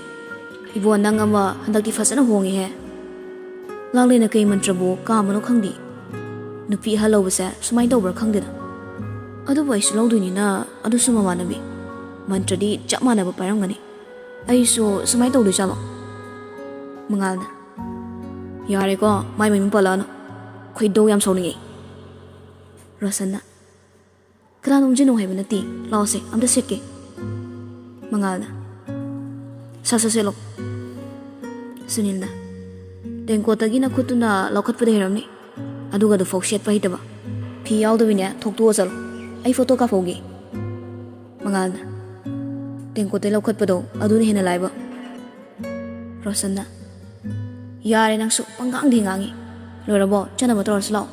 ꯏꯕꯣ, ꯅꯪ ꯑꯃ ꯍꯟꯗꯛꯇꯤ ꯐꯖꯅ ꯍꯣꯡꯉꯦꯍꯦ꯫ ꯂꯥꯡꯂꯦꯟꯅ ꯀꯩ ꯃꯟꯇ꯭ꯔꯕꯨ ꯀꯥꯝꯕꯅꯣ ꯈꯪꯗꯦ꯫ ꯅꯨꯄꯤ ꯑꯍꯜ ꯂꯧꯕꯁꯦ ꯁꯨꯃꯥꯏꯅ ꯇꯧꯕ꯭ꯔꯥ ꯈꯪꯗꯦꯗ꯫ ꯑꯗꯨꯕꯨ ꯑꯩꯁꯨ ꯂꯧꯗꯣꯏꯅꯤꯅ ꯑꯗꯨꯁꯨ ꯃꯃꯥꯟꯅꯕꯤ꯫ ꯃꯟꯇ꯭ꯔꯗꯤ ꯆꯞ ꯃꯥꯟꯅꯕ ꯄꯥꯏꯔꯝꯒꯅꯤ꯫ ꯑꯩꯁꯨ ꯁꯨꯃꯥꯏꯅ ꯇꯧꯗꯣꯏ ꯆꯥꯠꯂꯣ?" ꯃꯉꯥꯜꯅ, "ꯌꯥꯔꯦꯀꯣ, ꯃꯥꯏ ꯃꯃꯤꯡ ꯄꯜꯂꯛꯑꯅꯨ꯫ ꯈꯣꯏꯗꯧ ꯌꯥꯝ ꯁꯥꯎꯅꯤꯡꯉꯦ꯫" ꯔꯣꯁꯟꯅ, "ꯀꯅꯥꯅꯣ ꯎꯝꯖꯤꯟꯅꯧ ꯍꯥꯏꯕ ꯅꯠꯇꯦ꯫ ꯂꯥꯛꯑꯣꯁꯦ, ꯑꯝꯇ ꯁꯦꯠꯀꯦ꯫" ꯃꯉꯥꯜꯅ, "ꯁꯠ ꯁꯠ ꯁꯦꯠꯂꯣ꯫" ꯁꯨꯅꯤꯜꯅ, "ꯇꯦꯡꯀꯣꯠꯇꯒꯤ ꯅꯈꯨꯠꯇꯨꯅ ꯂꯧꯈꯠꯄꯗꯤ ꯍꯩꯔꯝꯅꯤ꯫ ꯑꯗꯨꯒꯗꯨ ꯐꯥꯎ ꯁꯦꯠꯄ ꯍꯩꯇꯕ꯫ ꯐꯤ ꯌꯥꯎꯗꯕꯤꯅꯦ, ꯊꯣꯛꯇꯣꯛꯑ ꯆꯠꯂꯣ꯫ ꯑꯩ ꯐꯣꯇꯣ ꯀꯥꯞꯍꯧꯒꯦ꯫" ꯃꯉꯥꯜꯅ, "ꯇꯦꯡꯀꯣꯠꯇꯩ ꯂꯧꯈꯠꯄꯗꯣ ꯑꯗꯨꯅ ꯍꯦꯟꯅ ꯂꯥꯏꯕ꯫" ꯔꯣꯁꯟꯅ, "ꯌꯥꯔꯦ, ꯅꯪꯁꯨ ꯄꯪꯉꯥꯡꯗꯤ ꯉꯥꯡꯉꯤ꯫ ꯂꯣꯏꯔꯕꯣ? ꯆꯠꯅꯕ ꯇꯧꯔꯁꯤ ꯂꯥꯛꯑꯣ꯫"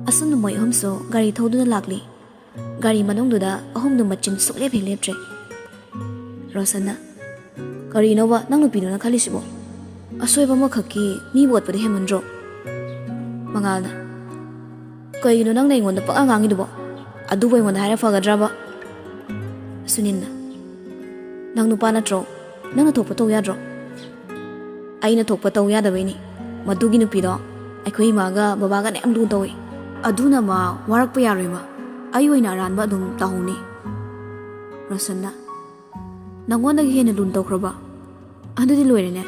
ꯑꯁꯨꯝꯅ ꯃꯣꯏ ꯑꯍꯨꯝꯁꯨ ꯒꯥꯔꯤ ꯊꯧꯗꯨꯅ ꯂꯥꯛꯂꯤ꯫ ꯒꯥꯔꯤ ꯃꯅꯨꯡꯗꯨꯗ ꯑꯍꯨꯝꯗꯨ ꯃꯆꯤꯟ ꯁꯨꯛꯂꯦꯞ ꯍꯦꯛ ꯂꯦꯞꯇ꯭ꯔꯦ꯫ ꯔꯣꯁꯟꯅ, "ꯀꯔꯤꯅꯣꯕ ꯅꯪ ꯅꯨꯄꯤꯗꯨꯅ ꯈꯜꯂꯤꯁꯤꯕꯣ? ꯑꯁꯣꯏꯕ ꯑꯃꯈꯛꯀꯤ ꯃꯤꯕꯨ ꯑꯣꯠꯄꯗꯤ ꯍꯦꯟꯃꯟꯗ꯭ꯔꯣ?" ꯃꯉꯥꯜꯅ, "ꯀꯩꯒꯤꯅꯣ ꯅꯪꯅ ꯑꯩꯉꯣꯟꯗ ꯄꯪꯉꯥꯡ ꯉꯥꯡꯉꯤꯗꯨꯕꯣ? ꯑꯗꯨꯕꯨ ꯑꯩꯉꯣꯟꯗ ꯍꯥꯏꯔ ꯐꯒꯗ꯭ꯔꯕ?" ꯁꯨꯅꯤꯜꯅ, "ꯅꯪ ꯅꯨꯄꯥ ꯅꯠꯇ꯭ꯔꯣ? ꯅꯪꯅ ꯊꯣꯛꯄ ꯇꯧ ꯌꯥꯗ꯭ꯔꯣ?" "ꯑꯩꯅ ꯊꯣꯛꯄ ꯇꯧ ꯌꯥꯗꯕꯩꯅꯤ꯫ ꯃꯗꯨꯒꯤ ꯅꯨꯄꯤꯗꯣ ꯑꯩꯈꯣꯏ ꯏꯃꯥꯒ ꯕꯕꯥꯒꯅ ꯌꯥꯝ ꯂꯨꯅ ꯇꯧꯏ꯫ ꯑꯗꯨꯅ ꯃꯥ ꯋꯥꯔꯛꯄ ꯌꯥꯔꯣꯏ ꯃꯥ꯫ ꯑꯩ ꯑꯣꯏꯅ ꯑꯔꯥꯟꯕ ꯑꯗꯨꯝ ꯇꯥꯍꯧꯅꯤ꯫" ꯔꯣꯁꯟꯅ, "ꯅꯪꯉꯣꯟꯗꯒꯤ ꯍꯦꯟꯅ ꯂꯨꯅ ꯇꯧꯈ꯭ꯔꯕ? ꯑꯗꯨꯗꯤ ꯂꯣꯏꯔꯦꯅꯦ꯫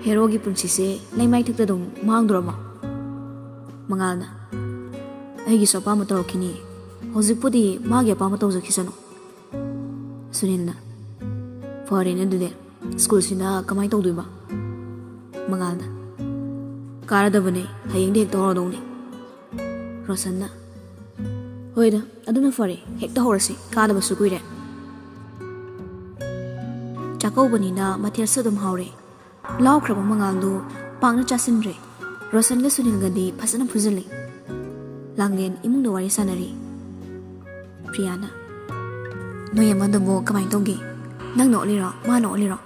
ꯍꯦꯔꯣꯒꯤ ꯄꯨꯟꯁꯤꯁꯦ ꯂꯩꯃꯥꯏꯊꯛꯇ ꯑꯗꯨꯝ ꯃꯥꯡꯗꯣꯔꯕ?" ꯃꯉꯥꯜꯅ, "ꯑꯩꯒꯤꯁꯨ ꯑꯄꯥꯝꯕ ꯇꯧꯔꯛꯈꯤꯅꯤ꯫ ꯍꯧꯖꯤꯛꯄꯨꯗꯤ ꯃꯥꯒꯤ ꯑꯄꯥꯝꯕ ꯇꯧꯖꯈꯤꯁꯅꯨ꯫" ꯁꯨꯅꯤꯜꯅ, "ꯐꯔꯦꯅꯦ ꯑꯗꯨꯗꯤ꯫ ꯁ꯭ꯀꯨꯜꯁꯤꯅ ꯀꯃꯥꯏꯅ ꯇꯧꯗꯣꯏꯕ?" ꯃꯉꯥꯜꯅ, "ꯀꯥꯔꯗꯕꯅꯦ, ꯍꯌꯦꯡꯗꯤ ꯍꯦꯛꯇ ꯍꯧꯔꯗꯧꯅꯦ꯫" ꯔꯣꯁꯟꯅ, ꯍꯣꯏꯗ, ꯑꯗꯨꯅ ꯐꯔꯦ, ꯍꯦꯛꯇ ꯍꯧꯔꯁꯤ, ꯀꯥꯗꯕꯁꯨ ꯀꯨꯏꯔꯦ꯫ ꯆꯥꯛꯀꯧꯕꯅꯤꯅ ꯃꯊꯦꯜꯁꯨ ꯑꯗꯨꯝ ꯍꯥꯎꯔꯦ꯫ ꯂꯥꯎꯈ꯭ꯔꯕ ꯃꯉꯥꯜꯗꯨ ꯄꯥꯛꯅ ꯆꯥꯁꯤꯟꯗ꯭ꯔꯦ꯫ ꯔꯣꯁꯟꯒ ꯁꯨꯅꯤꯜꯒꯗꯤ ꯐꯖꯅ ꯐꯨꯖꯜꯂꯤ꯫ ꯂꯥꯡꯂꯦꯟ ꯏꯃꯨꯡꯗ ꯋꯥꯔꯤ ꯁꯥꯟꯅꯔꯤ꯫ ꯄ꯭ꯔꯤꯌꯥꯅ, "ꯅꯣꯏ ꯑꯃꯗꯨꯕꯨ ꯀꯃꯥꯏꯅ ꯇꯧꯒꯦ? ꯅꯪꯅ ꯑꯣꯠꯂꯤꯔꯣ, ꯃꯥꯅ ꯑꯣꯠꯂꯤꯔꯣ?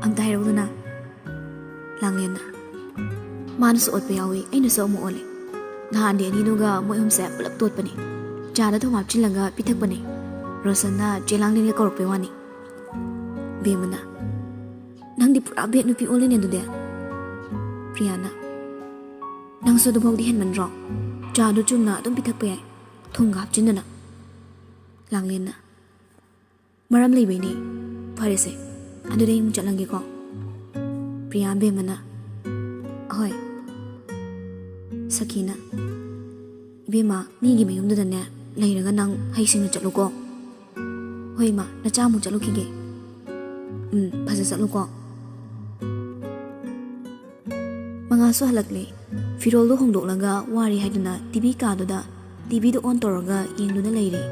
ꯑꯝꯇ ꯍꯥꯏꯔꯛꯎꯗꯅ?" ꯂꯥꯡꯂꯦꯟꯅ, "ꯃꯥꯅꯁꯨ ꯑꯣꯠꯄ ꯌꯥꯎꯏ, ꯑꯩꯅꯁꯨ ꯑꯃꯨꯛ ꯑꯣꯠꯂꯦ꯫ ꯅꯍꯥꯟꯗꯤ ꯑꯅꯤꯗꯨꯒ ꯃꯣꯏ ꯑꯍꯨꯝꯁꯦ ꯄꯨꯂꯞ ꯇꯣꯠꯄꯅꯦ꯫ ꯆꯥꯗ ꯊꯨꯝ ꯍꯥꯞꯆꯤꯜꯂꯒ ꯄꯤꯊꯛꯄꯅꯦ꯫ ꯔꯣꯁꯟꯅ ꯆꯦ ꯂꯥꯡꯂꯦꯟꯒ ꯀꯧꯔꯛꯄꯩ ꯋꯥꯅꯤ꯫" ꯕꯦꯝꯃꯅ, "ꯅꯪꯗꯤ ꯄꯨꯔꯥ ꯕꯦꯠ ꯅꯨꯄꯤ ꯑꯣꯜꯂꯦꯅꯦ ꯑꯗꯨꯗꯤ꯫" ꯄ꯭ꯔꯤꯌꯥꯅ, "ꯅꯪꯁꯨ ꯑꯗꯨꯐꯥꯎꯗꯤ ꯍꯦꯟꯃꯟꯗ꯭ꯔꯣ? ꯆꯥꯗꯨ ꯆꯨꯝꯅ ꯑꯗꯨꯝ ꯄꯤꯊꯛꯄ ꯌꯥꯏ, ꯊꯨꯝꯒ ꯍꯥꯞꯆꯤꯟꯗꯅ꯫" ꯂꯥꯡꯂꯦꯟꯅ, "ꯃꯔꯝ ꯂꯩꯕꯩꯅꯦ꯫ ꯐꯔꯦꯁꯦ, ꯑꯗꯨꯗꯤ ꯑꯩ ꯑꯃꯨꯛ ꯆꯠꯂꯒꯦꯀꯣ꯫" ꯄ꯭ꯔꯤꯌꯥ ꯕꯦꯝꯃꯅ, "ꯑꯍꯣꯏ꯫" ꯁꯈꯤꯅ, "ꯏꯕꯦꯝꯃ, ꯃꯤꯒꯤ ꯃꯌꯨꯝꯗꯨꯗꯅꯦ ꯂꯩꯔꯒ ꯅꯪ ꯍꯩꯁꯤꯡꯅ ꯆꯠꯂꯨꯀꯣ꯫" "ꯍꯣꯏ ꯏꯃꯥ, ꯅꯆꯥ ꯑꯃꯨꯛ ꯆꯠꯂꯨꯈꯤꯒꯦ꯫" "ꯎꯝ, ꯐꯖ ꯆꯠꯂꯨꯀꯣ꯫" ꯃꯉꯥꯁꯨ ꯍꯜꯂꯛꯂꯦ꯫ ꯐꯤꯔꯣꯜꯗꯣ ꯍꯣꯡꯗꯣꯛꯂꯒ ꯋꯥꯔꯦ ꯍꯥꯏꯗꯨꯅ ꯇꯤ ꯚꯤ ꯀꯥꯗꯨꯗ ꯇꯤ ꯚꯤꯗꯣ ꯑꯣꯟ ꯇꯧꯔꯒ ꯌꯦꯡꯗꯨꯅ ꯂꯩꯔꯦ꯫